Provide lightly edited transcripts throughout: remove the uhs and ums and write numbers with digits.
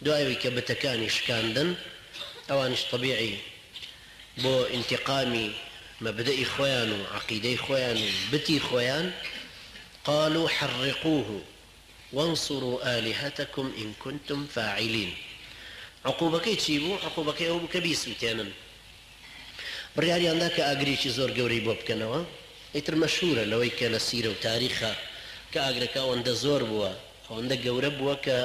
دوای ئەوەی کە بتەکانی شکاندن ئەوانیش تەبیعی بۆ ئینتیقامی مەبدەئی خۆیان و عەقیدەی خۆیان و بتی خۆیان قالوا حرقوه وانصروا آلهتکم ان کنتم فاعلین عقوبەکەی چی بوو؟ عقوبەکەی ئەوە بوو کە بیسوتێنن. بڕیاریان دا کە ئاگرێکی زۆر گەورەی بۆ بکەنەوە، ئیتر مەشهورە لەوەی کە لە سیرە و تاریخا کە ئاگرەکە ئەوەندە زۆر بووە، ئەوەندە گەورە بووە کە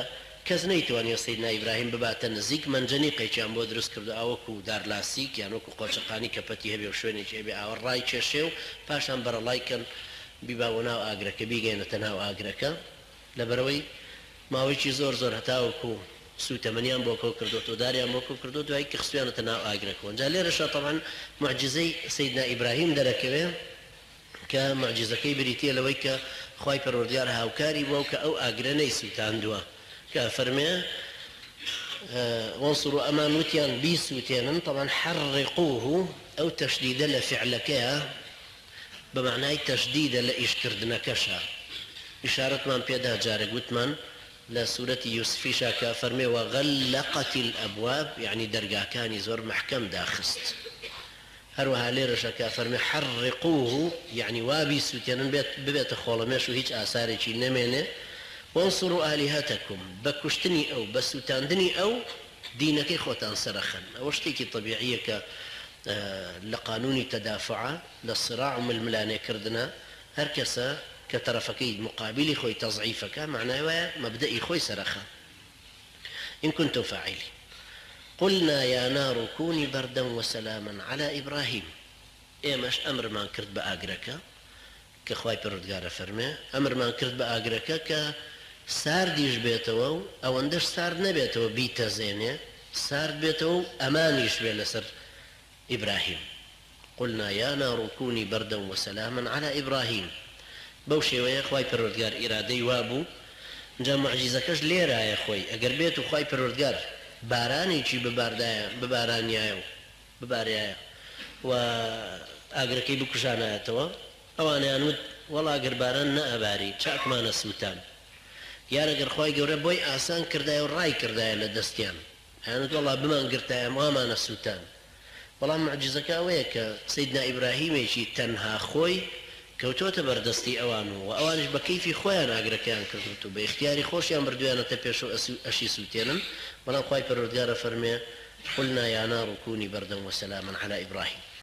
کەس نەیتوانیوە سەیدنا ئیبراهیم بباتە نزیک، مەنجەنیقێکیان بۆ دروست کردو ئا وەکو دارلاسیک یان وەکو قۆچەقانی کە پەتی هەبێ و شوێنێکی هەبێ ئاوە ڕایکێشێ و پاشان بەرەڵای کەن بیبا بۆ ناو ئاگرەکە بیگەیەنێتە ناو ئاگرەکە. لەبەرئەوەی ماوەیەکی زۆر زۆر هەتاوەکو سوتەمەنیان بۆ کۆ کردۆتەوە داریان بۆ کۆ کردوە دوایی کە خستویانەتە ناو ئاگرەکەوە جا لێرەشا تەبعەن موعجیزەی سەیدنا ئیبراهیم دەرەکەوێ کە موعجیزەکەی بریتیە لەوەی کە خوای پەروەردگار هاوکاری بوە و کە ئەو ئاگرە نەیسوتاندوە کە ئەفەرمێ وانصروا ئەمان وتیان بیسوتێنن تەبعەن حرقوه ئەو تەشدیدە لە فعلەکەیە بە مەعنای تەشدیدە لە ئیش کردنەکەشا. ئیشارەتمان پێ دا جارێک وتمان لە سورەتی یوسفیشا کە ئەفەرمێ وغلقت الابواب یەعنی دەرگاکانی زۆر مەحکەم داخست. هەروەها لێرەشا کە ئەفەرمێ حرقوه یەعنی وا بیسوتێنن بێت ببێتە خۆڵەمێش و هیچ ئاسارێکی نەمێنێ. وانصروا آلهتکم بە کوشتنی ئەو بە سوتاندنی ئەو دینەکەی خۆتان سەرەخەن. ئەوە شتێکی تەبیعیە کە لە قانونی تەدافوعە، لە صراع و ململانێ کردنە، هەر کەسە کە تەرەفەکەی موقابیلی خۆی تەزعیفەکا مەعنای وایە مەبدەئی خۆی سەرەخا. ان کنتم فاعلین. قلنا یا نار کونی بردا وسلاما علی ابراهیم. ئێمەش ئەمرمان کرد بە ئاگرەکە کە خوای پەروەردگار ئەفەرمێ، ئەمرمان کرد بە ئاگرەکە کە ساردیش بێتەوە و ئەوەندەش سارد نەبێتەوە بیتەزێنێ، سارد بێتەوە و ئەمانیش بێ لەسەر ئیبراهیم. قلنا یا نار کونی بردا وسلاما علی ابراهیم. بەو شێوەیە خوای پەروەردگار ئیرادەی وابوو، جا موعجیزەکەش لێرایە خۆی، ئەگەر بێتو خوای پەروەردگار بارانێکی بباردایە ببارانیایە و ببارایە و ئاگرەکەی بکوژانایەتەوە، ئەوانیان وت، وەڵا گەر باران نەئەباری چاکمان ئەسووتان، یان ئەگەر خوای گەورە بۆی ئاسان کردایە و ڕایکردایە لە دەستیان، ئەیان وت، وەڵا بمانگرتایە وامان ئەسووتان. بەڵام موعجیزەکە ئەوەیە کە سەیدنا ئیبراهیمێکی تەنها خۆی کەوتۆتە بەر دەستی ئەوان و ئەوانیش بە کەیفی خۆیان ئاگرەکەیان کردووت و بە ئیختیاری خۆشیان بردوویانەتە پێش و ئەشی سووتێنن، بەڵام خوای پەروەردگار ئەفەرموێ، قلنا یا نار کونی بردا وسلاما علی ابراهیم.